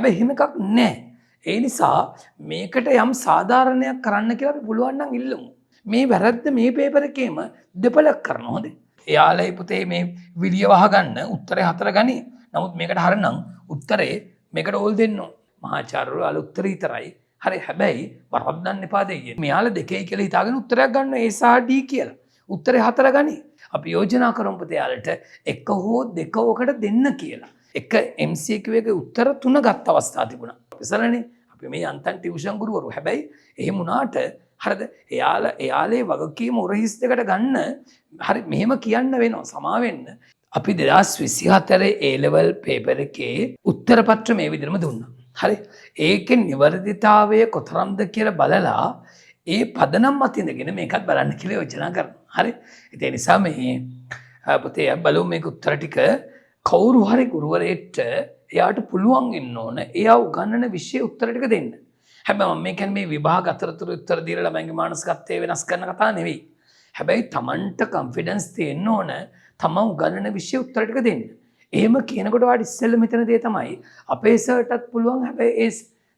හැබැයි එහෙම එකක් නෑ. ඒ නිසා මේකට යම් සාධාරණයක් කරන්න කියලා අපි පුළුවන් නම් ඉල්ලමු. මේ වැරද්ද මේ පේපර් එකේම දෙපළක් කරනවා හොඳේ. එයාලයි පුතේ මේ විලිය වහගන්න උත්තරේ හතර ගනි. නමුත් මේකට හරිනම් උත්තරේ මේකට ඕල් දෙන්න ඕන. මහාචාර්යවරු අල උත්තර විතරයි. හරි, හැබැයි වරද්දන්න එපා දෙයියනේ. මෙයාලා දෙකයි කියලා හිතාගෙන උත්තරයක් ගන්න A සහ D කියලා. උත්තරේ හතර ගනි. අපි යෝජනා කරමු පුතේ යාලට එක හෝ දෙක ඔකට දෙන්න කියලා. එක MCQ එකේ උත්තර තුන ගත්ත අවස්ථා තිබුණා. ඉස්සරනේ අපි මේ යන්තම් ටියුෂන් ගුරුවරු. හැබැයි එහෙම වුණාට හරිද? එයාලා එයාලේ වගකීම උරහිස් දෙකට ගන්න හරි මෙහෙම කියන්න වෙනවා සමා වෙන්න. අපි 2024 A level paper එකේ උත්තර පත්‍ර මේ විදිහටම දුන්නා. හරි. ඒකේ නිවැරදිතාවය කොතරම්ද කියලා බලලා ඒ පදනම් මත ඉඳගෙන මේකත් බලන්න කියලා යෝජනා කරනවා. හරි. ඉතින් ඒ නිසා මේ පුතේ අපි බලමු මේක උත්තර ටික. කවුරු හරි ගුරුවරයෙක්ට එයාට පුළුවන් වෙන්න ඕන එයා උගන්වන විෂය උත්තර ටික දෙන්න. හැබැයි මම මේ කියන්නේ මේ විභාග අතරතුර උත්තර දීලා ළමයින්ගේ මානසිකත්වය වෙනස් කරන කතා නෙවෙයි. හැබැයි තමන්ට කොන්ෆිඩන්ස් තියෙන්න ඕන තමන් උගන්වන විෂය උත්තර ටික දෙන්න. එහෙම කියනකොට ඔයාට ඉස්සෙල්ලම හිතෙන දේ තමයි අපේ සර්ටත් පුළුවන්, හැබැයි ඒ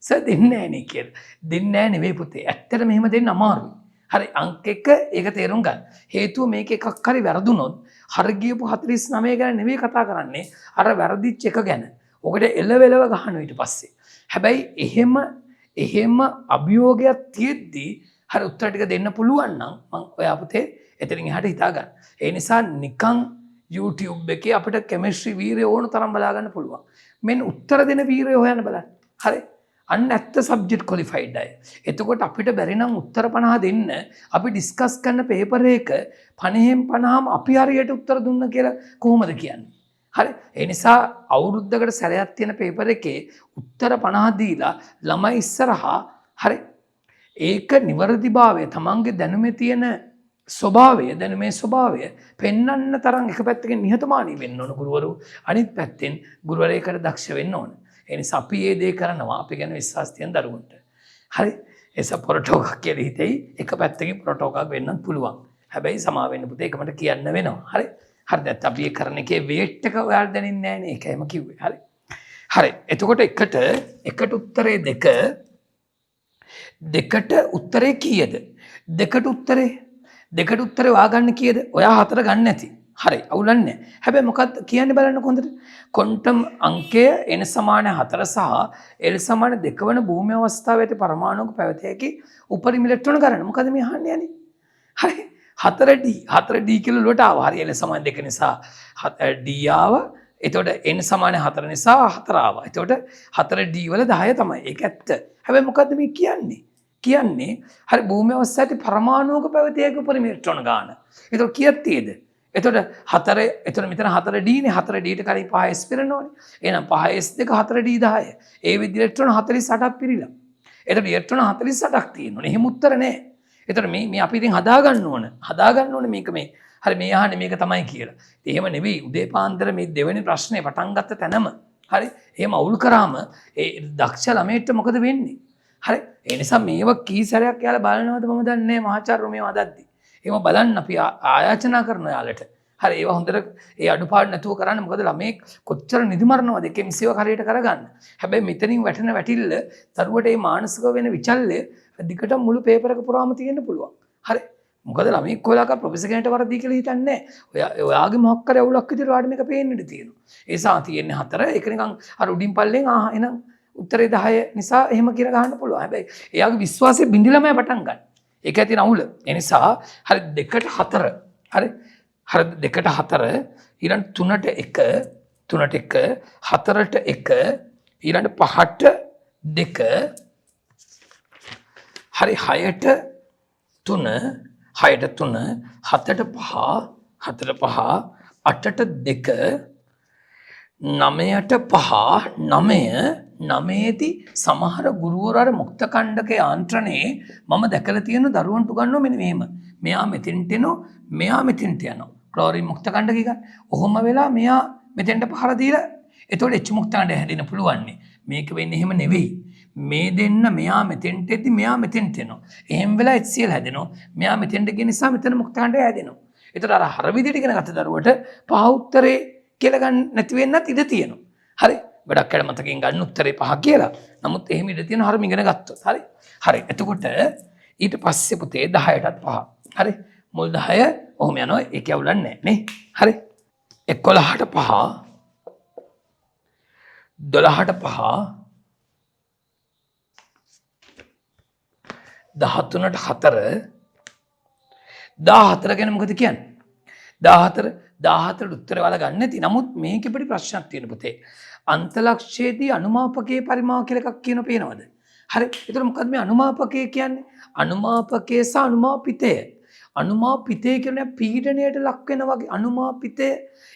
සර් දෙන්නේ නෑ නේ කියලා. දෙන්නේ නෑ නෙවෙයි පුතේ. ඇත්තටම එහෙම දෙන්න අමාරුයි. හරි, අංක 1 ඒක තේරුම් ගන්න. හේතුව මේක එකක් හරි වැරදුනොත් හරි ගියපු 49 ගැන නෙවෙයි කතා කරන්නේ. අර වැරදිච්ච එක ගැන. ඔකට එලවෙලව ගහනවා ඊට පස්සේ. හැබැයි එහෙම එහෙම අභියෝගයක් තියෙද්දි හරි උත්තර ටික දෙන්න පුළුවන් නම් මං ඔයා පුතේ එතනින් එහාට හිතා ගන්න. ඒ නිසා නිකන් YouTube එකේ අපිට කෙමිස්ට්‍රි වීරයෝ ඕන තරම් බලා ගන්න පුළුවන්. මෙන්න උත්තර දෙන වීරයෝ හොයන්න බලන්න. හරි. අන්න ඇත්ත සබ්ජෙක්ට් ක්වොලිෆයිඩ් අය. එතකොට අපිට බැරි නම් උත්තර 50 දෙන්න, අපි ඩිස්කස් කරන පේපර් එක 50න් 50ම අපි හරියට උත්තර දුන්න කියලා කොහොමද කියන්නේ? හරි. ඒ නිසා අවුරුද්දකට සැරයක් තියෙන පේපර් එකේ උත්තර 50 දීලා ළමයි ඉස්සරහා හරි ඒක නිවැරදිභාවය තමන්ගේ දැනුමේ තියෙන ස්වභාවය, දැනුමේ ස්වභාවය පෙන්වන්න තරම් එක පැත්තකින් නිහතමානී වෙන්න ඕන ගුරුවරු, අනිත් පැත්තෙන් ගුරුවරයෙකුට දක්ෂ වෙන්න ඕන. ඒ නිසා අපි මේ දේ කරනවා අපි ගැන විශ්වාස තියන දරුවන්ට. හරි. ඒ නිසා පොරටෝකක් කියලා හිතෙයි, එක පැත්තකින් පොරටෝකක් වෙන්නත් පුළුවන්. හැබැයි සමා වෙන්න පුතේ, ඒක මට කියන්න වෙනවා. හරි. හරි, නැත්නම් අපි ඒ කරන එකේ වේට් එක ඔයාලට දැනෙන්නේ නැහැ නේ. ඒකයිම කිව්වේ. හරි. හරි. එතකොට එකට එකට උත්තරේ දෙක, දෙකට උත්තරේ කීයද? දෙකට උත්තරේ, දෙකට උත්තරේ හොයාගන්න කීයද? ඔයා හතර ගන්න ඇති. හරි, අවුලක් නැහැ. හැබැයි මොකක්ද කියන්නේ බලන්න කොහොමද? ක්වොන්ටම් අංකය n සමාන 4 සහ l සමාන 2 වන භූමි අවස්ථාවේ ඇති පරමාණුක පැවතිය හැකි උපරිම ඉලෙක්ට්‍රෝන ගණන. මොකද මේ අහන්නේ යන්නේ? හරි. 4D 4D කියලා ඔලුවට ආවා. හරි, l සමාන 2 නිසා D ආවා. එතකොට n සමාන 4 නිසා 4 ආවා. එතකොට 4D වල 10 තමයි. ඒක ඇත්ත. හැබැයි මොකද්ද මේ කියන්නේ? කියන්නේ හරි භූමි අවස්ථාවේ පරමාණුක පැවතිය හැකි උපරිම ඉලෙක්ට්‍රෝන ගාන. එතකොට කීයක් තියෙද? එතකොට 4, එතකොට මෙතන 4D නේ. 4D ට කලින් 5S පිරෙනවනේ. එහෙනම් 5S 2 4D 10. ඒ විදිහට ඉලෙක්ට්‍රෝන 48ක් පිරීලා. එතකොට ඉලෙක්ට්‍රෝන 48ක් තියෙනවනේ. එහෙම උත්තර නෑ. එතකොට මේ මේ අපි ඉතින් හදා ගන්න ඕන. හදා ගන්න ඕනේ මේක මේ හරි මේ අහන්නේ මේක තමයි කියලා. ඉතින් එහෙම නෙවෙයි, උදේ පාන්දර මේ දෙවෙනි ප්‍රශ්නේ පටන් ගත්ත තැනම හරි එහෙම අවුල් කරාම ඒ දක්ෂ ළමයට මොකද වෙන්නේ? හරි, ඒ නිසා මේව කී සැරයක් එයාලා බලනවද මම දන්නේ නෑ මහාචාර්ය මේව හදද්දි. එහෙම බලන්න අපි ආයාචනා කරන එයාලට. හරි, ඒවා හොඳට ඒ අඩුපාඩු නැතුව කරන්න. මොකද ළමයෙක් කොච්චර නිදිමරනවද එකෙන් සේව හරියට කරගන්න. හැබැයි මෙතනින් වැටෙන වැටිල්ල දරුවට ඒ මානසික වෙන විචල්‍ය දිගට මුළු පේපර් එක පුරාම තියෙන්න පුළුවන්. හරි. මොකද ළමයෙක් කොලාක ප්‍රොෆෙසර් කෙනෙක්ට වරදී කියලා හිතන්නේ නැහැ. ඔයා ඔයාගේ මොකක් හරි අවුලක් විදිහට ඔයාට මේක පේන්න ඉඩ තියෙනවා. ඒ නිසා තියෙන්නේ හතර. ඒක නිකන් අර උඩින් පල්ලෙන් ආ එහෙනම් උත්තරේ 10 නිසා එහෙම කියලා ගහන්න පුළුවන්. හැබැයි එයාගේ විශ්වාසය බිඳිලාමයි පටන් ගන්න. ඒක ඇති අවුල. ඒ නිසා හරි දෙකට හතර. හරි. හරි, දෙකට හතර, ඊළඟ තුනට එක, තුනට එක, හතරට එක, ඊළඟ පහට දෙක, හරි හයට තුන, හයට තුන, හතට පහ, හතට පහ, අටට දෙක, නමයට පහ, නමය. නමේදී සමහර ගුරුවරු අර මුක්ත කණ්ඩක යාන්ත්‍රණයේ මම දැකලා තියෙන දරුවන්ට උගන්වනවා මෙන්න මෙහෙම. මෙයා මෙතෙන්ට එනවා, මෙයා මෙතෙන්ට යනවා. ක්ලෝරින් මුක්ත කණ්ඩක එක. ඔහොම වෙලා මෙයා මෙතෙන්ට පහර දීලා එතකොට එච් මුක්ත කණ්ඩය හැදෙන්න පුළුවන්. මේක වෙන්නේ එහෙම නෙවෙයි. මේ දෙන්න මෙයා මෙතෙන්ට එද්දි මෙයා මෙතෙන්ට එනවා. එහෙම වෙලා HCl හැදෙනවා. මෙයා මෙතෙන්ට ගිය නිසා මෙතන මුක්ත කණ්ඩය හැදෙනවා. එතකොට අර හර විදිහට ඉගෙන ගත්ත දරුවට පහ උත්තරේ කියලා ගන්න නැති වෙන්නත් ඉඩ තියෙනවා. හරි. ගොඩක් අය මතකයෙන් ගන්න උත්තරේ 5 කියලා. නමුත් එහෙම ඉඳ තියෙන හරිම ඉගෙන ගත්තොත්. හරි. හරි. එතකොට ඊට පස්සේ පුතේ 10ටත් 5. හරි. මුල් 10 ඔහොම යනවා. ඒක අවුලක් නෑ නේ. හරි. 11ට 5, 12ට 5, 13ට 4, 14 ගැන මොකද කියන්නේ? 14 14ට උත්තර ඔයාලා ගන්න නැති. නමුත් මේකේ පොඩි ප්‍රශ්නයක් තියෙන පුතේ. අන්තලක්ෂයේදී අනුමාපකයේ පරිමාව කියලා එකක් කියන පේනවද? හරි. ඒතර මොකද්ද මේ අනුමාපකය කියන්නේ? අනුමාපකය සහ අනුමාපිතය. අනුමාපිතය කියන්නේ පීඩනයට ලක් වෙන වගේ අනුමාපිතය.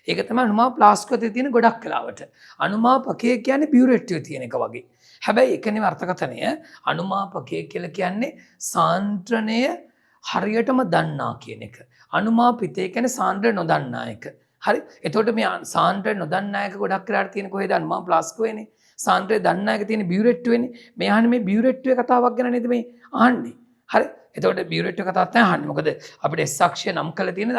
ඒක තමයි අනුමාප ප්ලාස්ටික් තියෙන ගොඩක් වෙලාවට. අනුමාපකය කියන්නේ බියුරෙට්ටුවේ තියෙන එක වගේ. හැබැයි ඒක නෙවෙයි අර්ථකථනය. අනුමාපකය කියලා කියන්නේ සාන්ද්‍රණය හරියටම දන්නා කියන එක. අනුමාපිතය කියන්නේ සාන්ද්‍රණය නොදන්නා එක. හරි. එතකොට මේ සාන්ද්‍රණය නොදන්නා එක ගොඩක් වෙලාවට තියෙන කොහෙද? අනුමාප ප්ලාස්ටික් වෙන්නේ. සාන්ද්‍රණය දන්නා එක තියෙන බියුරෙට්ටුවේනේ. මේ අහන්නේ මේ බියුරෙට්ටුවේ කතාවක් ගැන නේද මේ අහන්නේ. හරි. එතකොට බියුරෙට්ටුවේ කතාවක් තමයි අහන්නේ. මොකද අපිට එස් අක්ෂය නම් කරලා තියෙන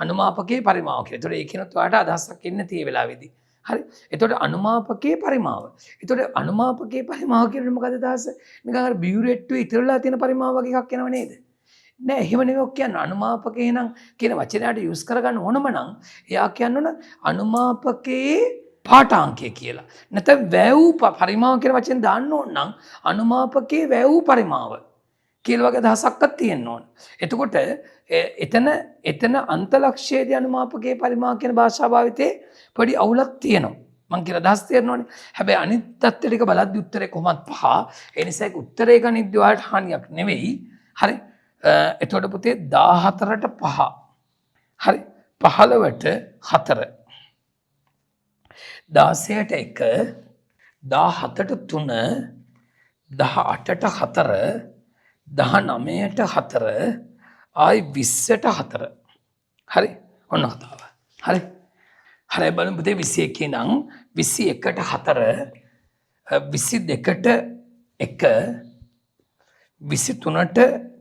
අනුමාපකයේ පරිමාව කියලා. එතකොට ඒකිනුත් ඔයාලට අදහසක් එන්නේ නැති ඒ වෙලාවේදී. හරි. එතකොට අනුමාපකයේ පරිමාව. එතකොට අනුමාපකයේ පරිමාව කියන්නේ මොකද අදහස? නිකන් අර බියුරෙට්ටුවේ ඉතිරලා තියෙන පරිමාව වගේ එකක් එනව නේද? නෑ, එහෙම නෙවෙයි ඔක් කියන්නේ. අනුමාපකේ නම් කියන වචනයට යූස් කරගන්න ඕනම නම් එයා කියන්න ඕන අනුමාපකයේ පාඨාංකය කියලා. නැත්නම් වැව් පරිමාව කියන වචෙන් දාන්න ඕන නම් අනුමාපකයේ වැව් පරිමාව කියලා වගේ අදහසක්වත් තියෙන්න ඕන. එතකොට එතන අන්තලක්ෂයේදී අනුමාපකයේ පරිමාව කියන භාෂා භාවිතේ පොඩි අවුලක් තියෙනවා. මං කියන අදහස් තේරෙනවනේ. හැබැයි අනිත් තත්ත්ව ටික බලද්දි උත්තරේ කොහොමත් 5. ඒ නිසා ඒක උත්තරේ ගනිද්දි ඔයාලට හානියක් නෙවෙයි. හරි. එතකොට පුතේ 14ට 5. හරි. 15ට 4. 16ට 1, 17ට 3, 18ට 4, 19ට 4, ආයි 20ට 4. හරි. ඔන්න කතාව. හරි. හරි බලමු පුතේ 21 නම් 21ට 4, 22ට 1, 23ට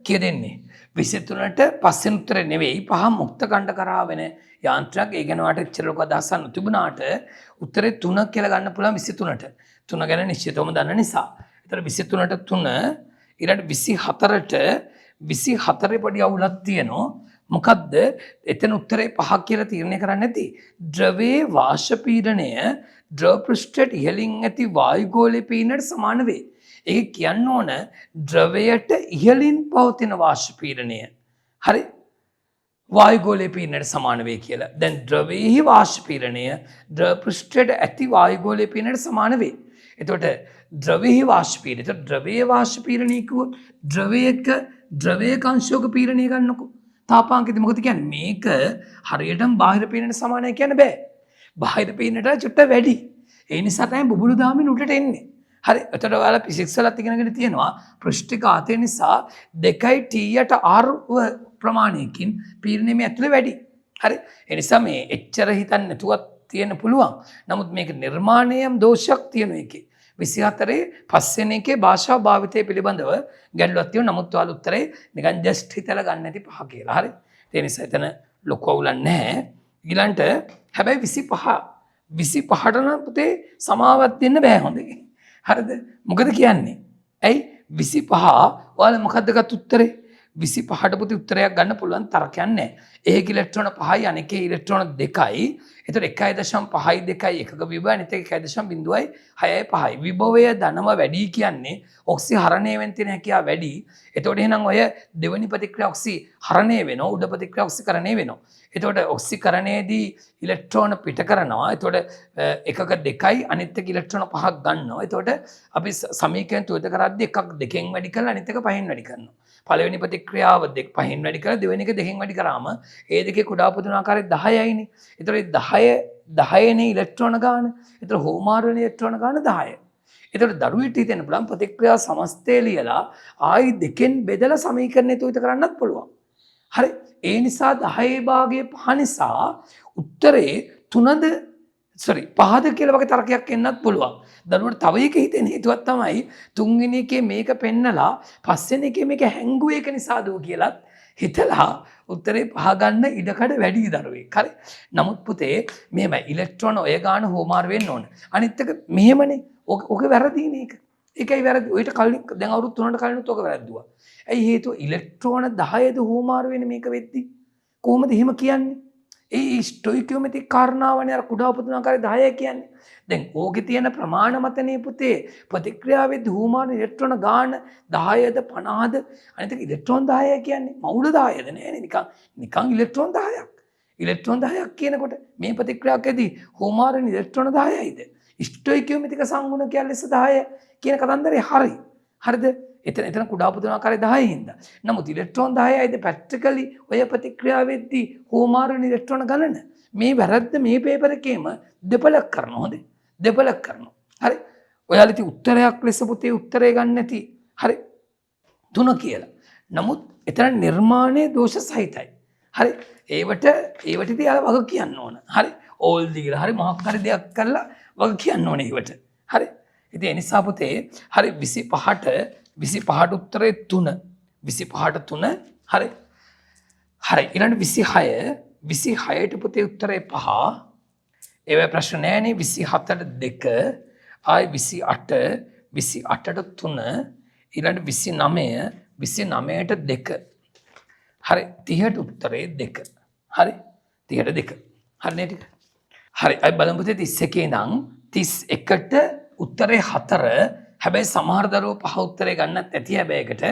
කීය දෙන්නේ? 23ට පස්වෙනි උත්තරේ නෙවෙයි, 5 මුක්ත ඛණ්ඩ කරා වෙන යාන්ත්‍රයක්. ඒ ගැන ඔයාලට එච්චර ලොකු අදහසක් නොතිබුණාට උත්තරේ 3 කියලා ගන්න පුළුවන් 23ට. 3 ගැන නිශ්චිතවම දන්න නිසා. ඒතර 23ට 3, ඊළඟට 24ට 24 පොඩි අවුලක් තියෙනවා. මොකද්ද? එතන උත්තරේ 5 කියලා තීරණය කරන්නේ නැති. ද්‍රවයේ වාෂ්ප පීඩනය ද්‍රව පෘෂ්ඨයට ඉහළින් ඇති වායු ගෝලයේ පීඩනයට සමාන වේ. ඒක කියන්න ඕන ද්‍රවයට ඉහළින් පවතින වාෂ්ප පීඩනය. හරි. වායු ගෝලයේ පීඩනයට සමාන වේ කියලා. දැන් ද්‍රවයේහි වාෂ්ප පීඩනය ද්‍රව පෘෂ්ඨයට ඇති වායු ගෝලයේ පීඩනයට සමාන වේ. එතකොට ද්‍රවයෙහි වාෂ්ප පීඩනය. එතකොට ද්‍රවයේ වාෂ්ප පීඩනය කිව්වොත් ද්‍රවයක අංශුවක පීඩනය ගන්නකො. තාපාංකෙදි මොකද කියන්නේ? මේක හරියටම බාහිර පීඩනයට සමානයි කියන්න බෑ. බාහිර පීඩනයට චුට්ට වැඩි. ඒ නිසා තමයි බුබුලු දාමින් උඩට එන්නේ. හරි. එතකොට ඔයාලා ෆිසික්ස් වලත් ඉගෙනගෙන තියෙනවා පෘෂ්ඨික ආතය නිසා 2 T යට R ප්‍රමාණයකින් පීඩනය මේ ඇතුලේ වැඩි. හරි. ඒ නිසා මේ එච්චර හිතන්නේ නැතුවත් තියෙන්න පුළුවන්. නමුත් මේක නිර්මාණයම් දෝෂයක් තියෙන එකේ. 24 පස්වෙනි එකේ භාෂා භාවිතය පිළිබඳව ගැටලුවක් තියෙනවා. නමුත් ඔයාලා උත්තරේ නිකන් ජස්ට් හිතලා ගන්න ඇති 5 කියලා. හරි. ඒ නිසා එතන ලොකු අවුලක් නැහැ. ඊළඟට හැබැයි 25ට නම් පුතේ සමාවක් දෙන්න බෑ හොඳේ. හරිද? මොකද කියන්නේ? ඇයි 25 ඔයාලා මොකද්ද ගත්ත උත්තරේ? 25ට පුතේ උත්තරයක් ගන්න පුළුවන් තර්කයක් නැහැ. ඒක ඉලෙක්ට්‍රෝන 5යි අනෙකේ ඉලෙක්ට්‍රෝන 2යි. එතකොට 1.5යි 2යි එකක විභවය, අනිත් එක 1.06යි 5යි. විභවය ධනව වැඩි කියන්නේ ඔක්සි හරණය වෙන තියෙන හැකියාව වැඩි. එතකොට එහෙනම් ඔය දෙවෙනි ප්‍රතික්‍රියා ඔක්සි හරණය වෙනවා, උඩ ප්‍රතික්‍රියා ඔක්සිකරණය වෙනවා. එතකොට ඔක්සිකරණයේදී ඉලෙක්ට්‍රෝන පිට කරනවා. එතකොට එකක 2යි අනිත් එක ඉලෙක්ට්‍රෝන 5ක් ගන්නවා. එතකොට අපි සමීකරණ තුනට කරද්දී එකක් 2න් වැඩි කරලා අනිත් එක 5න් වැඩි කරනවා. පළවෙනි ප්‍රතික්‍රියාව 5න් වැඩි කරලා දෙවෙනි එක 2න් වැඩි කරාම ඒ දෙකේ කුඩා පොදුන ආකාරය 10යිනේ. එතකොට ඒ 10 10නේ ඉලෙක්ට්‍රෝන ගාන. එතකොට හෝමාරු වෙන ඉලෙක්ට්‍රෝන ගාන 10. එතකොට දරුවෙක්ට හිතෙන්න පුළුවන් ප්‍රතික්‍රියා සමස්තය ලියලා ආයි දෙකෙන් බෙදලා සමීකරණය තුයිත කරන්නත් පුළුවන්. හරි. ඒ නිසා 10 භාගයේ 5 නිසා උත්තරේ 3ද සෝරි 5ද කියලා වගේ තර්කයක් එන්නත් පුළුවන්. දරුවට තව එක හිතෙන හේතුවක් තමයි තුන්වෙනි එකේ මේක පෙන්නලා පස්වෙනි එකේ මේක හැංගුව එක නිසාද කියලත් හිතලා උත්තරේ පහ ගන්න ඉඩකඩ වැඩි දරුවෙක්. හරි. නමුත් පුතේ මෙහෙමයි, ඉලෙක්ට්‍රෝන ඔය ගාන හුවමාරු වෙන්න ඕන. අනිත් එක මෙහෙමනේ. ඔක වැරදිනේ ඒක. ඒකයි වැරදි. ඔయిత කලින් දැන් අවුරුදු 3කට කලිනුත් ඔක වැරද්දුවා. ඇයි හේතුව ඉලෙක්ට්‍රෝන 10ද හුවමාරු වෙන්නේ මේක වෙද්දි? කොහොමද එහෙම කියන්නේ? ඒ ස්ටොයිකියෝමෙට්‍රික් කාරණාවනේ අර කුඩා උපදින ආකාරය 10 කියන්නේ. දැන් ඕකේ තියෙන ප්‍රමාණ මතනේ පුතේ ප්‍රතික්‍රියාවේදී හුවමාරු ඉලෙක්ට්‍රෝන ගාන 10ද 50ද. අනිත් එක ඉලෙක්ට්‍රෝන 10 කියන්නේ මවුල 10ද නෑනේ, නිකන් නිකන් ඉලෙක්ට්‍රෝන 10ක්. ඉලෙක්ට්‍රෝන 10ක් කියනකොට මේ ප්‍රතික්‍රියාවකදී හුවමාරු වෙන ඉලෙක්ට්‍රෝන 10යිද? ස්ටොයිකියෝමෙට්‍රික් සංගුණකයක් ලෙස 10 කියන කතන්දරේ හරි. හරිද? එතන කුඩා උපදින ආකාරය 10 හින්දා. නමුත් ඉලෙක්ට්‍රෝන 10යිද ප්‍රැක්ටිකලි ඔය ප්‍රතික්‍රියාවෙද්දී හුවමාරු වෙන ඉලෙක්ට්‍රෝන ගණන? මේ වැරද්ද මේ පේපර් එකේම දෙපළක් කරනවා. හොඳේ. දෙපළක් කරනවා. හරි. ඔයාලා ඉතින් උත්තරයක් ලෙස පුතේ උත්තරේ ගන්න නැති. හරි. 3 කියලා. නමුත් එතන නිර්මාණයේ දෝෂ සහිතයි. හරි. ඒවට ඒවට ඉතින් යාලා වග කියන්න ඕන. හරි. ඕල් දීලා හරි මොකක් හරි දෙයක් කරලා වග කියන්න ඕනේ ඒවට. හරි. ඉතින් ඒ නිසා පුතේ හරි 25ට උත්තරේ 3. 25ට 3. හරි. හරි. ඊළඟ 26 26ට පුතේ උත්තරේ 5. ඒවැ ප්‍රශ්න නෑනේ. 27ට 2. ආයි 28 28ට 3. ඊළඟ 29 29ට 2. හරි. 30ට උත්තරේ 2. හරි. 30ට 2. හරි නේ ටික. හරි. අපි බලමු පුතේ 31 නම් 31ට උත්තරේ 4. හැබැයි සමහර දරුවෝ පහ උත්තරේ ගන්නත් ඇති. හැබැයි ඒකට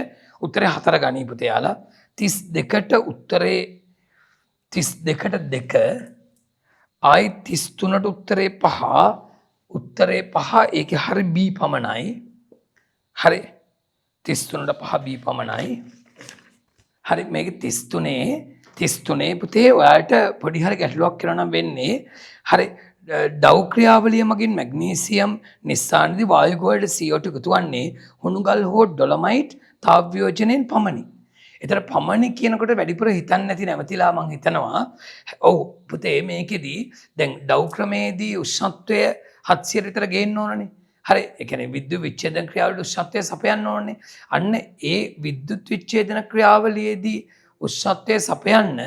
උත්තරේ 4 ගනී පුතේ යාලා. 32ට උත්තරේ 32ට 2. ආයි 33ට උත්තරේ 5. උත්තරේ 5 ඒකේ හරි B පමණයි. හරි. 33ට 5 B පමණයි. හරි. මේක 33 පුතේ ඔයාලට පොඩි හරි ගැටලුවක් කියලා නම් වෙන්නේ. හරි. ඩව් ක්‍රියාවලිය මගින් මැග්නීසියම් නිස්සාරණයේදී වායු ගෝලයට CO2 එකතු වන්නේ හුණුගල් හෝ ඩොලොමයිට් තාප වියෝජනයෙන් පමණි. ඒතර පමණි කියනකොට වැඩිපුර හිතන්නේ නැති නැවතිලා මං හිතනවා. ඔව් පුතේ මේකෙදි දැන් ඩව් ක්‍රමයේදී උෂ්ණත්වය 700 විතර ගේන්න ඕනනේ. හරි. ඒ කියන්නේ විද්‍යුත් විච්ඡේදන ක්‍රියාවලියට උෂ්ණත්වය සපයන්න ඕනනේ. අන්න ඒ විද්‍යුත් විච්ඡේදන ක්‍රියාවලියේදී උෂ්ණත්වය සපයන්න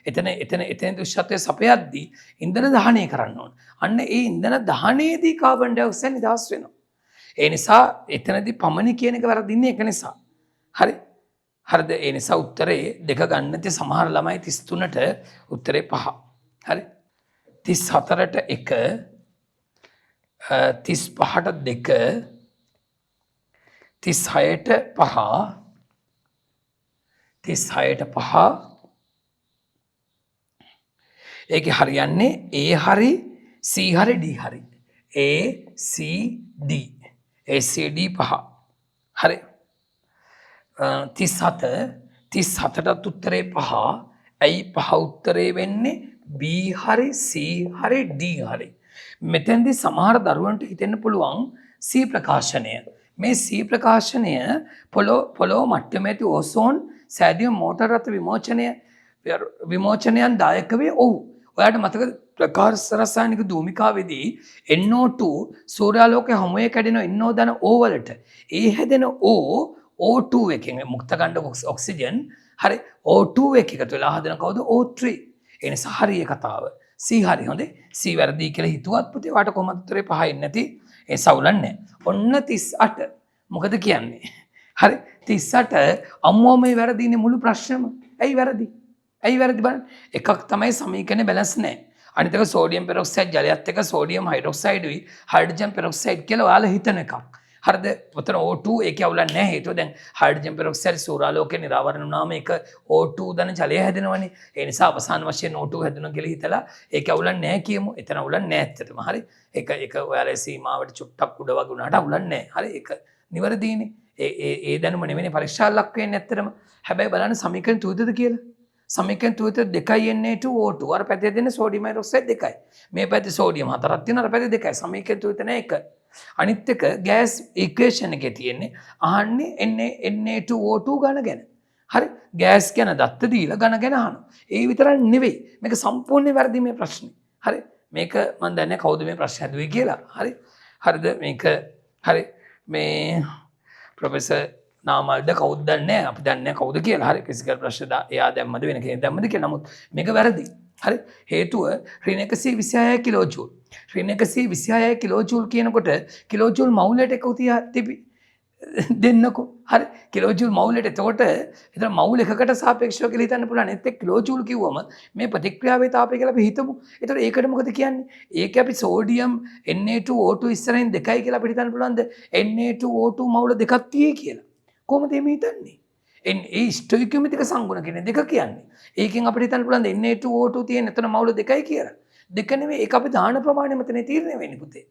එතන එතන එතනදී උෂ්ණත්වය සපයද්දී ඉන්ධන දහනය කරන්න ඕන. අන්න ඒ ඉන්ධන දහනයේදී කාබන් ඩයොක්සයිඩ් නිදහස් වෙනවා. ඒ නිසා එතනදී පමණි කියන එක වැරදින්නේ ඒක නිසා. හරි. හරිද? ඒ නිසා උත්තරේ 2 ගන්න නැති සමහර ළමයි 33ට උත්තරේ 5. හරි. 34ට 1, 35ට 2, 36ට 5, 36ට 5. ඒකේ හරියන්නේ A හරි C හරි D හරි. A C D, A C D 5. හරි. 37 37ටත් උත්තරේ 5. ඇයි 5 උත්තරේ වෙන්නේ? B හරි C හරි D හරි. මෙතෙන්දී සමහර දරුවන්ට හිතෙන්න පුළුවන් C ප්‍රකාශනය. මේ C ප්‍රකාශනය පොළොව මට්ටමේ ඇති ඕසෝන් සෑදීම මෝටර් රථ විමෝචනයන් දායක වේ. ඔව්. ඔයාලට මතකද ප්‍රකාශ රසායනික ධූමිකාවේදී NO2 සූර්යාලෝකයේ හමුවේ කැඩෙන NO ධන O වලට ඒ හැදෙන O O2 එකෙන් මුක්ත ගන්න ඔක්සිජන් හරි O2 එක එකතු වෙලා හදන කවුද? O3. ඒ නිසා හරි ඒ කතාව. C හරි. හොඳේ. C වැරදි කියලා හිතුවත් පුතේ ඔයාට කොහොමද උත්තරේ පහ එන්නේ නැති. ඒ සවුලක් නැහැ. ඔන්න 38. මොකද කියන්නේ? හරි. 38 අම්මෝ මේ වැරදිනේ මුළු ප්‍රශ්නම. ඇයි වැරදි? ඇයි වැරදි බලන්න. එකක් තමයි සමීකරණේ බැලන්ස් නැහැ. අනිත් එක සෝඩියම් පෙරොක්සයිඩ් ජලයත් එක්ක සෝඩියම් හයිඩ්‍රොක්සයිඩ්ුයි හයිඩ්‍රජන් පෙරොක්සයිඩ් කියලා ඔයාලා හිතන එකක්. හරිද? ඔතන O2 ඒකේ අවුලක් නැහැ. හේතුව දැන් හයිඩ්‍රජන් පෙරොක්සයිඩ් සූර්යාලෝකේ නිරාවරණ වුණාම ඒක O2 ධන ජලය හැදෙනවනේ. ඒ නිසා අවසාන වශයෙන් O2 හැදුණා කියලා හිතලා ඒකේ අවුලක් නැහැ කියමු. එතන අවුලක් නැහැ ඇත්තටම. හරි. ඒක ඒක ඔයාලා සීමාවට චුට්ටක් උඩ වගේ වුණාට අවුලක් නැහැ. හරි. ඒක නිවැරදිනේ. ඒ ඒ ඒ දැනුම නෙවෙයි පරීක්ෂා ලක් වෙන්නේ ඇත්තටම. හැබැයි බලන්න සමීකරණ තුනද කියලා. සමීකරණ තුනට 2 Na2O2 අර පැත්තේ දෙන්නේ සෝඩියම් හයිඩ්‍රොක්සයිඩ් 2යි. මේ පැත්තේ සෝඩියම් 4ක් තියෙනවා, අර පැත්තේ 2යි. සමීකරණ තුනට නෑ එක. අනිත් එක ගෑස් ඉක්වේෂන් එකේ තියෙන්නේ අහන්නේ Na Na2O2 ඝන ගැන. හරි, ගෑස් ගැන දත්ත දීලා ඝන ගැන අහනවා. ඒ විතරක් නෙවෙයි, මේක සම්පූර්ණයෙන් වැරදි මේ ප්‍රශ්නේ. හරි, මේක මම දන්නේ කවුද මේ ප්‍රශ්නේ හැදුවේ කියලා. හරි, හරිද? මේක හරි, මේ ප්‍රොෆෙසර් නාමල්ද කවුද දන්නේ නැහැ. අපි දන්නේ නැහැ කවුද කියලා. හරි, ෆිසිකල් ප්‍රශ්න එයා දැම්මද වෙන කෙනෙක් දැම්මද කියලා. නමුත් මේක වැරදි. හරි, හේතුව ඍණ 126 කිලෝ ජූල්. ඍණ 126 කිලෝ ජූල් කියනකොට කිලෝ ජූල් මවුලට එක තියා තිබි දෙන්නකෝ. හරි, කිලෝ ජූල් මවුලට. එතකොට එතන මවුල එකකට සාපේක්ෂව කියලා හිතන්න පුළුවන්. ඒත් එක්ක කිලෝ ජූල් කිව්වම මේ ප්‍රතික්‍රියාවේ තාපය කියලා අපි හිතමු. එතකොට ඒකට මොකද කියන්නේ? ඒක අපි සෝඩියම් Na2O2 ඉස්සරහින් 2යි කියලා අපිට හිතන්න පුළුවන්ද? Na2O2 මවුල දෙකක් තියෙයි කියලා. කොහොමද එහෙම හිතන්නේ? ඒ ස්ටොයිකියෝමෙට්‍රික සංගුණ කියන දෙක කියන්නේ. ඒකෙන් අපිට හිතන්න පුළුවන්ද Na2O2 තියෙන එතන මවුල 2යි කියලා? දෙක නෙවෙයි, ඒක අපි දාන ප්‍රමාණය මතනේ තීරණය වෙන්නේ පුතේ.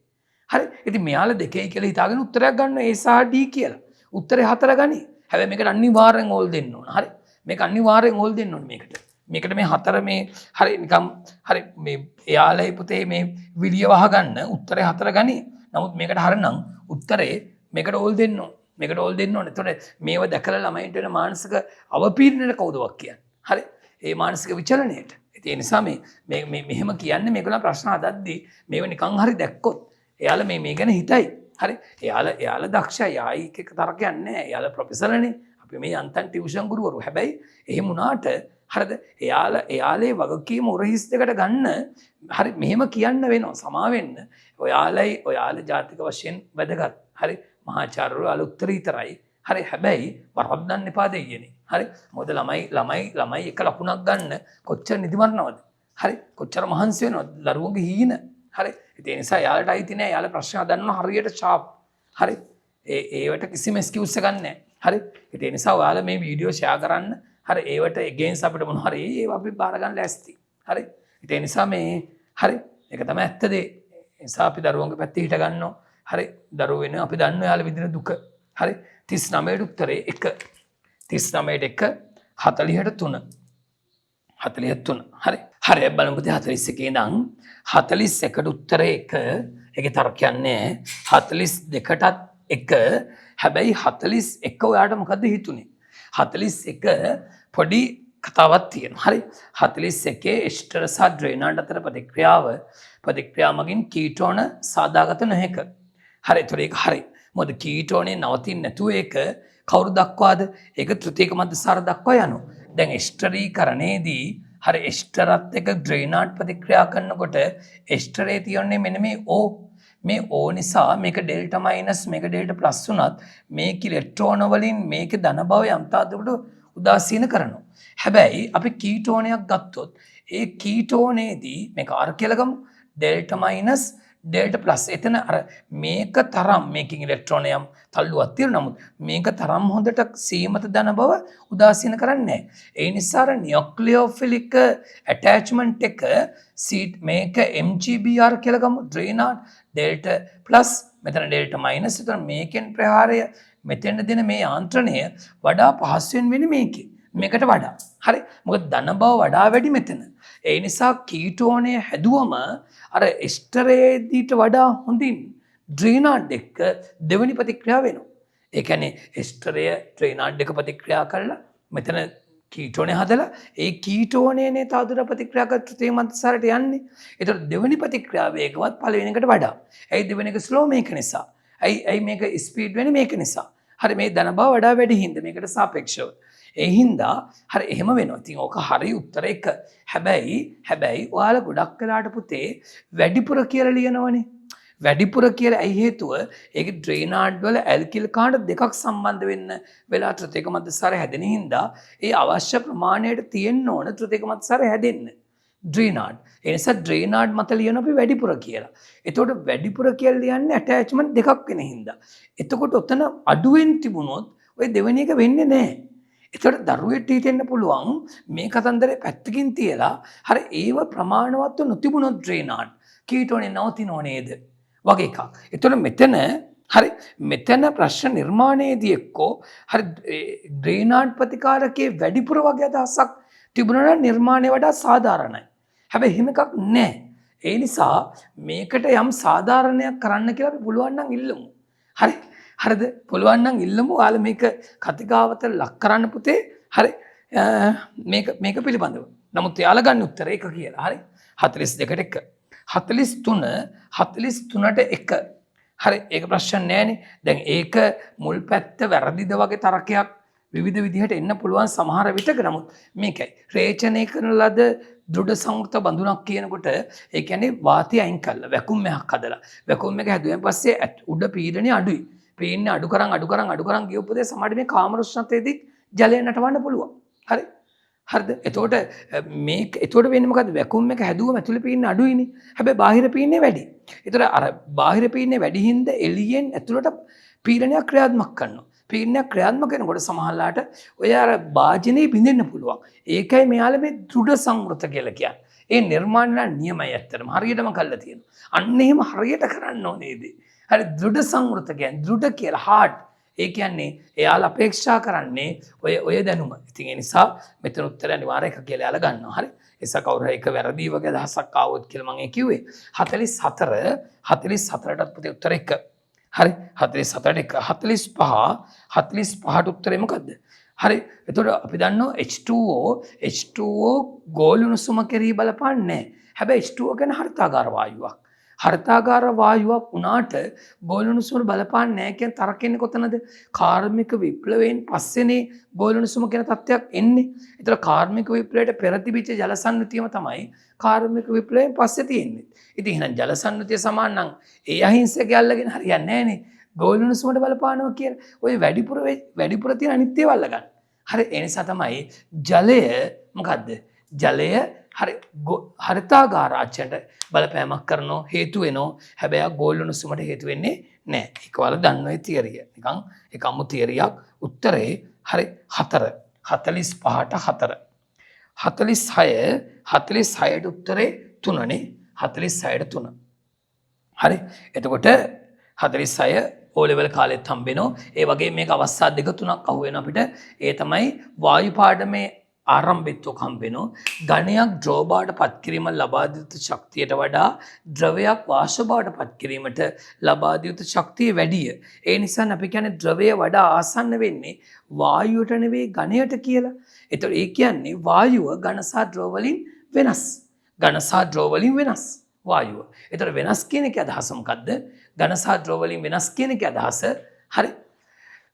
හරි. ඉතින් මෙයාලා 2යි කියලා හිතාගෙන උත්තරයක් ගන්නවා A සහ D කියලා. උත්තරේ 4 ගනි. හැබැයි මේකට අනිවාර්යෙන් ඕල් දෙන්න ඕන. හරි. මේක අනිවාර්යෙන් ඕල් දෙන්න ඕන මේකට. මේකට මේ 4 මේ හරි නිකම් හරි මේ එයාලයි පුතේ මේ විලිය වහගන්න උත්තරේ 4 ගනි. නමුත් මේකට හරිනම් උත්තරේ මේකට ඕල් දෙන්න ඕන. මේකට ඕල් දෙන්න ඕන. එතකොට මේව දැකලා ළමයින්ට වෙන මානසික අවපීඩනයට කවුද වක් කියන්නේ? හරි. ඒ මානසික විචලනයට. ඉතින් ඒ නිසා මේ මේ මේ මෙහෙම කියන්නේ මේගොල්ලන් ප්‍රශ්න හදද්දී මේව නිකන් හරි දැක්කොත් එයාලා මේ මේ ගැන හිතයි. හරි. එයාලා දක්ෂයි. ආයි එක එක තර්කයක් නෑ. එයාලා ප්‍රොෆෙසර්නේ. අපි මේ යන්තම් ටියුෂන් ගුරුවරු. හැබැයි එහෙම වුණාට හරිද? එයාලේ වගකීම උරහිස් දෙකට ගන්න හරි මෙහෙම කියන්න වෙනවා. සමා වෙන්න. ඔයාලා ජාතික වශයෙන් වැදගත්. හරි. මහාචාර්යවරු ඔයාලා උත්තරීතරයි. හරි. හැබැයි වරද්දන්න එපා දෙයියනේ. හරි. මොකද ළමයි ළමයි ළමයි එක ලකුණක් ගන්න කොච්චර නිදිමරනවද? හරි. කොච්චර මහන්සි වෙනවද? දරුවන්ගේ හීන. හරි. ඉතින් ඒ නිසා එයාලට අයිති නෑ. එයාලා ප්‍රශ්න හදන්නවා හරියට ෂාප්. හරි. ඒවට කිසිම එක්ස්කියුස් එකක් නෑ. හරි. ඉතින් ඒ නිසා ඔයාලා මේ වීඩියෝ ෂෙයා කරන්න. හරි. ඒවට එගේන්ස් අපිට මොන හරි ඒවා අපි බාර ගන්න ලෑස්ති. හරි. ඉතින් ඒ නිසා මේ හරි. ඒක තමයි ඇත්ත දේ. ඒ නිසා අපි දරුවන්ගේ පැත්තේ හිට ගන්නවා. හරි. දරුවෝ වෙනුවෙන් අපි දන්නවා එයාලා විඳින දුක. හරි. 39ට උත්තරේ 1. 39ට 1, 40ට 3. 43. හරි. හරි බලමු පුතේ 41 ඉඳන් 41ට උත්තරේ 1. ඒකේ තර්කයක් නෑ. 42ටත් 1. හැබැයි 41 ඔයාට මොකද්ද හිතුනේ? 41 පොඩි කතාවක් තියෙනවා. හරි. 41 එස්ටර් සහ ඩ්‍රේනාඩ් අතර ප්‍රතික්‍රියා මගින් කීටෝන සාදාගත නොහැක. හරි. ඒතකොට ඒක හරි. මොකද කීටෝනේ නවතින්නේ නැතුව ඒක කවුරු දක්වාද? ඒක තෘතීයක මධ්‍යසාර දක්වා යනවා. දැන් එස්ටරීකරණයේදී හරි එස්ටරත් එක්ක ඩ්‍රේනාඩ් ප්‍රතික්‍රියා කරනකොට එස්ටරේ තියෙන්නේ මෙන්න මේ O. මේ O නිසා මේක ඩෙල්ටා මයිනස් මේක ඩෙල්ටා ප්ලස් වුණත් මේක ඉලෙක්ට්‍රෝන වලින් මේක ධන බව යම් තාක් උදාසීන කරනවා. හැබැයි අපි කීටෝනයක් ගත්තොත් ඒ කීටෝනේදී මේක R කියලා ගමු. Delta minus delta plus. එතන අර මේක තරම් මේකෙන් ඉලෙක්ට්‍රෝන යම් තල්ලුවක් තියෙනවා. නමුත් මේක තරම් හොඳට සීමත ධන බව උදාසීන කරන්නේ නැහැ. ඒ නිසා අර නියුක්ලියෝෆිලික් ඇටැච්මන්ට් එක සීට් මේක MgBr කියලා ගමු. ඩ්‍රේනාඩ් ඩෙල්ටා ප්ලස් මෙතන ඩෙල්ටා මයිනස්. එතන මේකෙන් ප්‍රහාරය මෙතෙන් දෙන මේ යාන්ත්‍රණය වඩා පහසුවෙන් වෙන්නේ මේකේ. මේකට වඩා. හරි. මොකද ධන බව වඩා වැඩි මෙතන. ඒ නිසා කීටෝනය හැදුවම අර එස්ටරේදීට වඩා හොඳින් ඩ්‍රේනාඩ් එක්ක දෙවෙනි ප්‍රතික්‍රියාව වෙනවා. ඒ කියන්නේ එස්ටරය ඩ්‍රේනාඩ් එක ප්‍රතික්‍රියා කරලා මෙතන කීටෝනය හදලා ඒ කීටෝනයනේ තවදුර ප්‍රතික්‍රියා කර තෘතීය මධ්‍යසාරයට යන්නේ. ඒතකොට දෙවෙනි ප්‍රතික්‍රියාව වේගවත් පළවෙනි එකට වඩා. ඇයි දෙවෙනි එක ස්ලෝ මේක නිසා. ඇයි මේක ස්පීඩ් වෙන්නේ මේක නිසා. හරි මේ ධන බව වඩා වැඩි හින්දා මේකට සාපේක්ෂව. ඒ හින්දා හරි එහෙම වෙනවා. ඉතින් ඕක හරි උත්තර එක. හැබැයි ඔයාලා ගොඩක් වෙලාට පුතේ වැඩිපුර කියලා ලියනවනේ. වැඩිපුර කියලා ඇයි හේතුව? ඒක ඩ්‍රේනාඩ් වල ඇල්කිල් කාණ්ඩ දෙකක් සම්බන්ධ වෙන්න වෙලා තෘතීයක මධ්‍යසාරය හැදෙන හින්දා ඒ අවශ්‍ය ප්‍රමාණයට තියෙන්න ඕන තෘතීයක මධ්‍යසාරය හැදෙන්න. ඩ්‍රේනාඩ්. ඒ නිසා ඩ්‍රේනාඩ් මත ලියන අපි වැඩිපුර කියලා. එතකොට වැඩිපුර කියලා ලියන්නේ ඇටැච්මන්ට් දෙකක් වෙන හින්දා. එතකොට ඔතන අඩුවෙන් තිබුණොත් ඔය දෙවෙනි එක වෙන්නේ නැහැ. එතකොට දරුවෙක්ට හිතෙන්න පුළුවන් මේ කතන්දරේ පැත්තකින් තියලා හරි ඒව ප්‍රමාණවත්ව නොතිබුණොත් ඩ්‍රේනාඩ් කීටෝනේ නවතිනෝ නේද වගේ එකක්. එතකොට මෙතන හරි මෙතන ප්‍රශ්න නිර්මාණයේදී එක්කෝ හරි ඩ්‍රේනාඩ් ප්‍රතිකාරකයේ වැඩිපුර වගේ අදහසක් තිබුණා නම් නිර්මාණය වඩා සාධාරණයි. හැබැයි එහෙම එකක් නැහැ. ඒ නිසා මේකට යම් සාධාරණයක් කරන්න කියලා අපි පුළුවන් නම් ඉල්ලමු. හරි හරිද? පුළුවන් නම් ඉල්ලමු. ඔයාලා මේක කතිකාවත ලක් කරන්න පුතේ. හරි මේක මේක පිළිබඳව. නමුත් එයාලා ගන්න උත්තරේ එක කියලා. හරි. 42ට 1. 43 43ට 1. හරි, ඒක ප්‍රශ්න නෑනේ. දැන් ඒක මුල් පැත්ත වැරදිද වගේ තර්කයක් විවිධ විදිහට එන්න පුළුවන් සමහර විටක. නමුත් මේකයි රේචනය කරන ලද දෘಢ සංවෘත බඳුනක් කියනකොට ඒ කියන්නේ වාතය අයින් කරලා වැකුම් එකක් හදලා, වැකුම් එක හැදුවෙන් පස්සේ උඩ පීඩනය අඩුයි. පීඩනය අඩු කරන් අඩු කරන් අඩු කරන් ගියොත් පොතේ සමහරට මේ කාමර උෂ්ණත්වයේදී ජලය නටවන්න පුළුවන්. හරි. හරිද? එතකොට මේක එතකොට වෙන්නේ මොකද්ද? වැකුම් එක හැදුවම ඇතුලේ පීඩනය අඩුයිනේ. හැබැයි බාහිර පීඩනය වැඩි. එතකොට අර බාහිර පීඩනය වැඩි හින්දා එළියෙන් ඇතුලට පීඩනයක් ක්‍රියාත්මක කරනවා. පීඩනයක් ක්‍රියාත්මක වෙනකොට සමහරලාට ඔය අර භාජනයේ බිඳෙන්න පුළුවන්. ඒකයි මෙයාලා මේ දෘಢ සංවෘත කියලා කියන්නේ. ඒ නිර්මාණ නම් නියමයි ඇත්තටම. හරියටම කරලා තියෙනවා. අන්න එහෙම හරියට කරන්න ඕනේ ඉතින්. හරි, දෘಢ සංවෘත කියන්නේ දෘಢ කියලා හાર્ඩ්. ඒ කියන්නේ එයාලා අපේක්ෂා කරන්නේ ඔය ඔය දැනුම. ඉතින් ඒ නිසා මෙතන උත්තරය අනිවාර්ය එක කියලා එයාලා ගන්නවා. හරි. ඒ නිසා කවුරු හරි එක වැරදි වගේ අදහසක් ආවොත් කියලා මම ඒ කිව්වේ. 44 44ටත් පුතේ උත්තර එක. හරි, 44ට එක. 45 45ට උත්තරේ මොකද්ද? හරි, එතකොට අපි දන්නවා H2O H2O ගෝල උණුසුම කෙරෙහි බලපාන්නේ නැහැ. හැබැයි H2O කියන්නේ හරිතාගාර වායුවක්. හරිතාගාර වායුවක් වුණාට ගෝල උණුසුම බලපාන්නේ නැහැ කියන තරක එන්නේ කොතනද? කාර්මික විප්ලවයෙන් පස්සේනේ ගෝල උණුසුම කියන තත්ත්වයක් එන්නේ. ඒතර කාර්මික විප්ලවයට පෙර තිබිච්ච ජල සංයුතියම තමයි කාර්මික විප්ලවයෙන් පස්සේ තියෙන්නේ. ඉතින් එහෙනම් ජල සංයුතිය සමාන නම් ඒ අහිංසකය අල්ලගෙන හරියන්නේ නැහනේ. ගෝල උණුසුමට බලපානවා කියලා. ඔය වැඩිපුර වැඩිපුර තියෙන අනිත් ඒවා අල්ලගන්න. හරි, ඒ නිසා තමයි ජලය මොකද්ද? ජලය හරි හරිතාගාරාච්ඡයට බලපෑමක් කරනෝ හේතු වෙනෝ. හැබැයි ආ ගෝල උණුසුමට හේතු වෙන්නේ නෑ. ඒක ඔයාලා දන්න ඔය තියරිය. නිකන් ඒක අමු තියරියක්. උත්තරේ හරි 4. 45ට 4. 46 46ට උත්තරේ 3නේ. 46ට 3. හරි. එතකොට 46 ඕ ලෙවල් කාලෙත් හම්බෙනවා. ඒ වගේ මේක අවස්ථා දෙක තුනක් අහු වෙනවා අපිට. ඒ තමයි වායු පාඩමේ ආරම්භෙත් ඔක හම්බෙනවා. ඝනයක් ද්‍රව බවට පත් කිරීම ලබා දිය යුතු ශක්තියට වඩා ද්‍රවයක් වාෂ්ප බවට පත් කිරීමට ලබා දිය යුතු ශක්තිය වැඩිය. ඒ නිසා අපි කියන්නේ ද්‍රවය වඩා ආසන්න වෙන්නේ වායුවට නෙවෙයි ඝනයට කියලා. එතකොට ඒ කියන්නේ වායුව ඝන සහ ද්‍රව වලින් වෙනස්. ඝන සහ ද්‍රව වලින් වෙනස් වායුව. එතකොට වෙනස් කියන එකේ අදහස මොකද්ද? ඝන සහ ද්‍රව වලින් වෙනස් කියන එකේ අදහස හරි.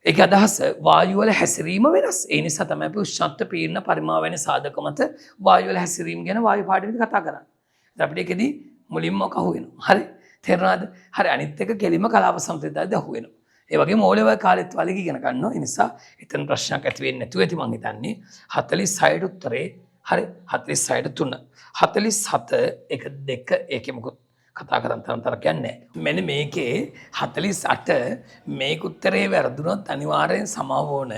ඒක අදහස වායු වල හැසිරීම වෙනස්. ඒ නිසා තමයි අපි උෂ්ණත්ව පීඩන පරිමාව වැනි සාධක මත වායු වල හැසිරීම ගැන වායු පාඩමේදී කතා කරන්නේ. ඉතින් අපිට ඒකෙදි මුලින්ම ඔක අහු වෙනවා. හරි. තේරුණාද? හරි, අනිත් එක කෙලින්ම කලාප සමතුලිතතාවයේදී අහු වෙනවා. ඒ වගේම ඕ ලෙවල් කාලෙත් වලගේ ඉගෙන ගන්නවා. ඒ නිසා එතන ප්‍රශ්නයක් ඇති වෙන්නේ නැතුව ඇති මං හිතන්නේ. 46ට උත්තරේ හරි 46ට 3. 47 එක දෙක ඒකේ මොකුත් කතා කරන් තරම් තරකයක් නැහැ. මෙන්න මේකේ 48 මේක උත්තරේ වැරදුනොත් අනිවාර්යෙන් සමාව ඕන.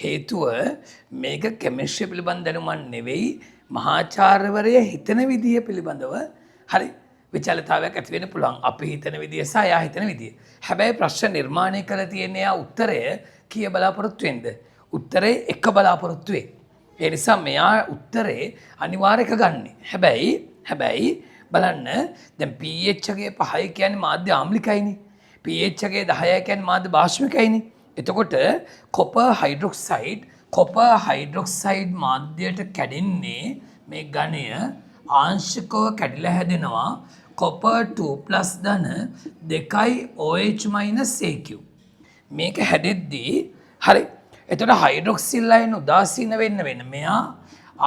හේතුව මේක කෙමිස්ට්‍රි පිළිබඳ දැනුමක් නෙවෙයි, මහාචාර්යවරය හිතන විදිය පිළිබඳව හරි විචාලතාවයක් ඇති වෙන්න පුළුවන්. අපි හිතන විදිය සහ එයා හිතන විදිය. හැබැයි ප්‍රශ්න නිර්මාණය කරලා තියෙන එයා උත්තරය කීය බලාපොරොත්තු වෙන්ද? උත්තරේ එක බලාපොරොත්තු වෙයි. ඒ නිසා මෙයා උත්තරේ අනිවාර්ය එක ගන්නෙ. හැබැයි බලන්න දැන් pH එකේ 5 කියන්නේ මාධ්‍ය ආම්ලිකයිනේ. pH එකේ 10 කියන්නේ මාධ්‍ය භාෂ්මිකයිනේ. එතකොට කොපර් හයිඩ්‍රොක්සයිඩ් මාධ්‍යයට කැඩෙන්නේ මේ ඝනය ආංශිකව කැඩිලා හැදෙනවා කොපර් 2+ ධන 2 OH AQ. මේක හැදෙද්දී හරි, එතකොට හයිඩ්‍රොක්සිල් අයන උදාසීන වෙන්න වෙන්න මෙයා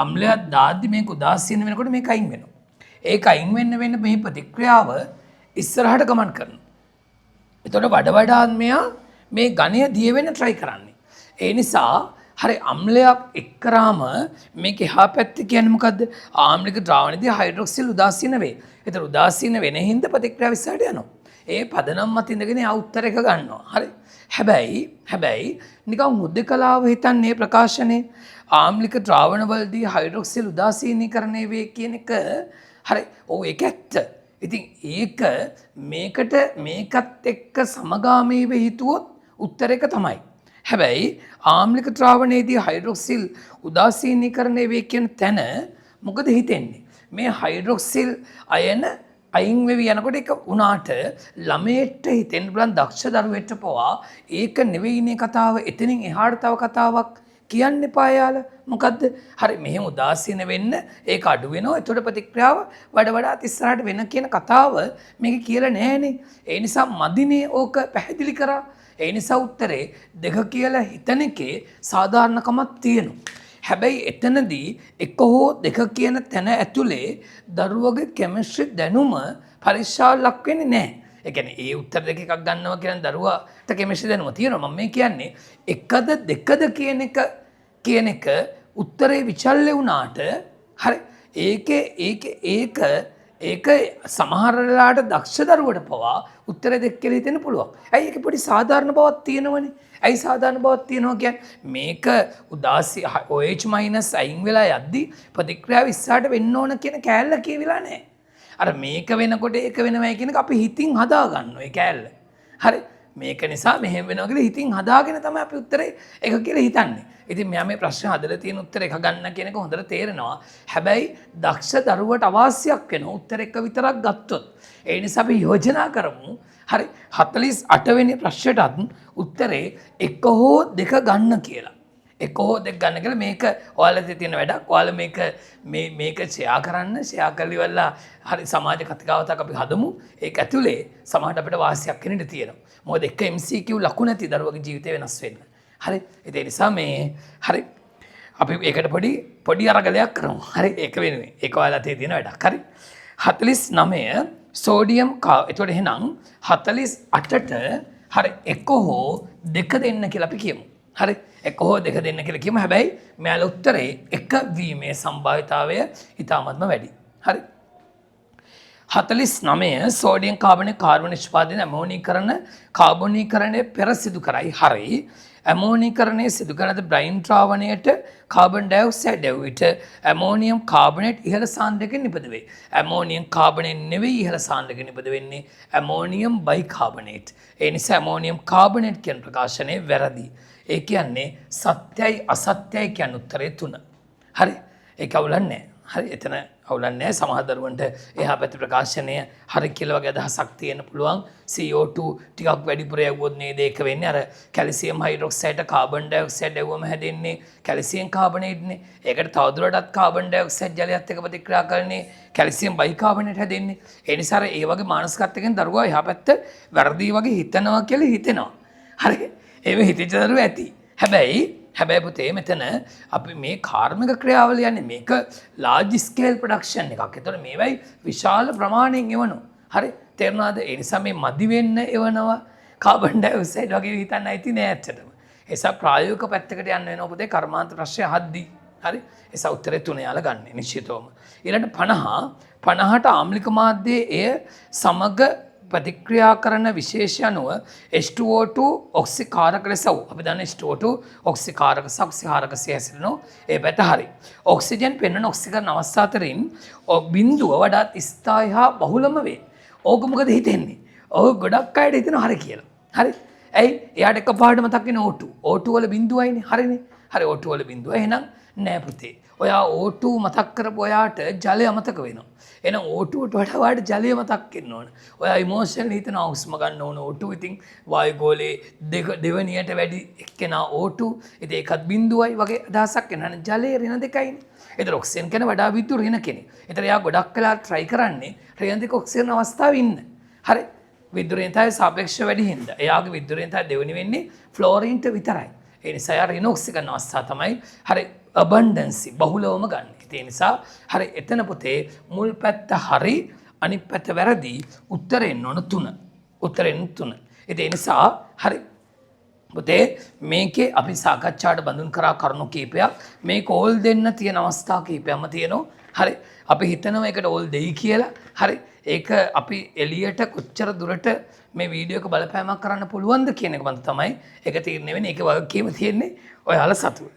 අම්ලයක් දාද්දි මේක උදාසීන වෙනකොට මේක අයින් වෙනවා. ඒක අයින් වෙන්න වෙන්න මේ ප්‍රතික්‍රියාව ඉස්සරහට ගමන් කරනවා. එතකොට වඩ වඩාත් මෙයා මේ ඝනය දිය වෙන්න try කරන්නේ. ඒ නිසා හරි, අම්ලයක් එක් කරාම මේක එහා පැත්තේ කියන්නේ මොකද්ද? ආම්ලික ද්‍රාවණයේදී හයිඩ්‍රොක්සිල් උදාසීන වේ. ඒතර උදාසීන වෙන හින්දා ප්‍රතික්‍රියාව ඉස්සරහට යනවා. ඒ පදනම් මත ඉඳගෙන එයා උත්තර එක ගන්නවා. හරි. හැබැයි නිකන් හුදකලාව හිතන්නේ ප්‍රකාශනයේ ආම්ලික ද්‍රාවණවලදී හයිඩ්‍රොක්සිල් උදාසීනීකරණය වේ කියන එක හරි. ඔව්, ඒක ඇත්ත. ඉතින් ඒක මේකට මේකත් එක්ක සමගාමීව හිතුවොත් උත්තර එක තමයි. හැබැයි ආම්ලික ද්‍රාවණයේදී හයිඩ්‍රොක්සිල් උදාසීනීකරණය වේ කියන තැන මොකද හිතෙන්නේ? මේ හයිඩ්‍රොක්සිල් අයන අයින් වෙවි යනකොට ඒක වුණාට ළමයෙක්ට හිතෙන්න බලන් දක්ෂ දරුවෙක්ට පවා ඒක නෙවෙයිනේ කතාව. එතනින් එහාට තව කතාවක් කියන්න එපා එයාලා. මොකද්ද? හරි, මෙහෙම උදාසීන වෙන්න, ඒක අඩු වෙනවා. එතකොට ප්‍රතික්‍රියාව වඩ වඩාත් ඉස්සරහට වෙන කියන කතාව මේක කියලා නෑනේ. ඒ නිසා මදිනේ ඕක පැහැදිලි කරා. ඒ නිසා උත්තරේ 2 කියලා හිතන එකේ සාධාරණකමක් තියෙනවා. හැබැයි එතනදී 1 හෝ 2 කියන තැන ඇතුලේ දරුවගේ කෙමිස්ට්‍රි දැනුම පරීක්ෂාවට ලක් වෙන්නේ නෑ. ඒ කියන්නේ ඒ උත්තර දෙක එකක් ගන්නවා කියන දරුවාට කෙමිස්ට්‍රි දැනුම තියෙනවා. මම මේ කියන්නේ 1ද 2ද කියන එක උත්තරේ විචල්්‍ය වුණාට, හරි, ඒකේ ඒක ඒක ඒක සමහර වෙලාවට දක්ෂ දරුවට පවා උත්තර 2 කියලා හිතෙන්න පුළුවන්. ඇයි? ඒකේ පොඩි සාධාරණ බවක් තියෙනවනේ. ඇයි සාධාරණ බවක් තියෙනවා කියන්නේ? මේක උදාසී OH මයිනස් අයින් වෙලා යද්දි ප්‍රතික්‍රියාව ඉස්සරහට වෙන්න ඕන කියන කෑල්ල කියවිලා නැහැ. අර මේක වෙනකොට ඒක වෙනවයි කියන එක අපි හිතින් හදා ගන්නවා ඒ කෑල්ල. හරි, මේක නිසා මෙහෙම වෙනවා කියලා හිතින් හදාගෙන තමයි අපි උත්තරේ එක කියලා හිතන්නේ. ඉතින් මෙයා මේ ප්‍රශ්න හදලා තියෙන උත්තර එක ගන්න කියන එක හොඳට තේරෙනවා. හැබැයි දක්ෂ දරුවට අවාසියක් වෙනවා උත්තර එක විතරක් ගත්තොත්. ඒ නිසා අපි යෝජනා කරමු. හරි, 48 වෙනි ප්‍රශ්නයටත් උත්තරේ 1 හෝ 2 ගන්න කියලා. 1 හෝ 2 ගන්න කියලා මේක ඔයාලට තියෙන වැඩක්. ඔයාලා මේක මේ මේක ෂෙයා කරන්න. ෂෙයා කරලා ඉවරලා හරි සමාජ කතිකාවතක් අපි හදමු. ඒක ඇතුලේ සමහරට අපිට වාසියක් වෙන්න ඉඩ තියෙනවා. මොකද එක MCQ ලකුණ ඇති දරුවගේ ජීවිතය වෙනස් වෙන්න. හරි. ඒ නිසා මේ හරි අපි ඒකට පොඩි පොඩි අරගලයක් කරමු. හරි, ඒක වෙනුවෙන්. ඒක ඔයාලා අතේ තියෙන වැඩක්. හරි. 49 සෝඩියම් කා එතකොට එහෙනම් 48ට හරි 1 හෝ 2 දෙන්න කියලා අපි කියමු. හරි, 1 හෝ 2 දෙන්න කියලා කියමු. හැබැයි මෙයාලා උත්තරේ 1 වීමේ සම්භාවිතාවය ඉතාමත්ම වැඩි. හරි. 49 සෝඩියම් කාබනේට් කාර්බන් නිෂ්පාදනය ඇමෝනීකරණ කාබොනීකරණය පෙර සිදු කරයි. හරි. ඇමෝනීකරණය සිදු කරන බ්‍රයින් ද්‍රාවණයට කාබන් ඩයොක්සයිඩ් ඇව් විට ඇමෝනියම් කාබනේට් ඉහළ සාන්ද්‍රයකින් නිපද වේ. ඇමෝනියම් කාබනේට් නෙවෙයි ඉහළ සාන්ද්‍රයකින් නිපද වෙන්නේ, ඇමෝනියම් බයිකාබනේට්. ඒ නිසා ඇමෝනියම් කාබනේට් කියන ප්‍රකාශනය වැරදි. ඒ කියන්නේ සත්‍යයි අසත්‍යයි කියන උත්තරේ 3. හරි. ඒක අවුලක් නෑ. හරි, එතන අවුලක් නෑ. සමහර දරුවන්ට එහා පැති ප්‍රකාශනය හරි කියලා වගේ අදහසක් තියෙන්න පුළුවන්. CO2 ටිකක් වැඩිපුර යවුවොත් නේද ඒක වෙන්නේ? අර කැල්සියම් හයිඩ්‍රොක්සයිඩ් කාබන් ඩයොක්සයිඩ් යවුවම හැදෙන්නේ කැල්සියම් කාබනේට්නේ. ඒකට තවදුරටත් කාබන් ඩයොක්සයිඩ් ජලයත් එක්ක ප්‍රතික්‍රියා කරන්නේ කැල්සියම් බයිකාබනේට් හැදෙන්නේ. ඒ නිසා අර ඒ වගේ මානසිකත්වයකින් දරුවා එහා පැත්ත වැරදි වගේ හිතනවා කියලා හිතෙනවා. හරි. ඒව හිතිච්ච දරුවෝ ඇති. හැබැයි පුතේ, මෙතන අපි මේ කාර්මික ක්‍රියාවලිය යන්නේ මේක ලාර්ජ් ස්කේල් ප්‍රොඩක්ෂන් එකක්. ඒතකොට මේවයි විශාල ප්‍රමාණයෙන් එවනවා. හරි, තේරුණාද? ඒ නිසා මේ මදි වෙන්න එවනවා කාබන් ඩයොක්සයිඩ් වගේ හිතන්න අයිති නෑ ඇත්තටම. ඒ නිසා ප්‍රායෝගික පැත්තකට යන්න වෙනවා පුතේ කර්මාන්ත ප්‍රශ්න අහද්දි. හරි. ඒ නිසා උත්තරේ 3 යාලා ගන්න නිශ්චිතවම. ඊළඟට 50. 50ට ආම්ලික මාධ්‍යයේ එය සමග ප්‍රතික්‍රියා කරන විශේෂ අණුව H2O2 ඔක්සිකාරක ලෙස වූ. අපි දන්න H2O2 ඔක්සිකාරක සහ ඔක්සිහාරක හැසිරෙනවා. ඒ පැත්ත හරි. ඔක්සිජන් පෙන්වන ඔක්සිකරණ අවස්ථා අතරින් බිඳුව වඩාත් ස්ථායී හා බහුලම වේ. ඕක මොකද හිතෙන්නේ? ඔව්, ගොඩක් අයට හිතෙනවා හරි කියලා. හරි. ඇයි? එයාට එකපාරට මතක් වෙන O2. O2 වල බිඳුවයිනේ. හරිනේ. හරි, O2 වල බිඳුව. එහෙනම් නෑ පුතේ. ඔයා O2 මතක් කරපු ඔයාට ජලය අමතක වෙනවා. එහෙනම් O2 ට වඩා ඔයාට ජලය මතක් වෙන්න ඕන. ඔයා ඉමෝෂනල් හිතනවා හුස්ම ගන්න ඕන O2. ඉතින් වායුගෝලයේ දෙවනියට වැඩි එක්කෙනා O2. ඉතින් ඒකත් බිඳුවයි වගේ අදහසක් එනවා. එහෙනම් ජලය ඍණ 2යිනේ. ඒතර ඔක්සිජන් කියන්නේ වඩා විද්‍යුත් ඍණ කෙනෙක්. ඒතර එයා ගොඩක් වෙලා try කරන්නේ ඍණ 2 ඔක්සිජන් අවස්ථාවේ ඉන්න. හරි. විද්‍යුත් ඍණතාවය සාපේක්ෂව වැඩි හින්දා. එයාගේ විද්‍යුත් ඍණතාවය දෙවෙනි වෙන්නේ ෆ්ලෝරින්ට විතරයි. ඒ නිසා එයා ඍණ ඔක්සිජන් අවස්ථාව තමයි හරි අබන්ඩන්සි බහුලවම ගන්න. ඉතින් ඒ නිසා හරි, එතන පුතේ මුල් පැත්ත හරි, අනිත් පැත්ත වැරදි. උත්තරේ එන්න ඕන 3. උත්තරේ එන්න 3. ඉතින් ඒ නිසා හරි පුතේ, මේකේ අපි සාකච්ඡාවට බඳුන් කරා කරුණු කීපයක්. මේක ඕල් දෙන්න තියෙන අවස්ථා කීපයක්ම තියෙනවා. හරි. අපි හිතනවා ඒකට ඕල් දෙයි කියලා. හරි. ඒක අපි එළියට කොච්චර දුරට මේ වීඩියෝ එක බලපෑමක් කරන්න පුළුවන්ද කියන එක මත තමයි ඒක තීරණය වෙන්නේ. ඒක වගකීම තියෙන්නේ ඔයාලා සතුව.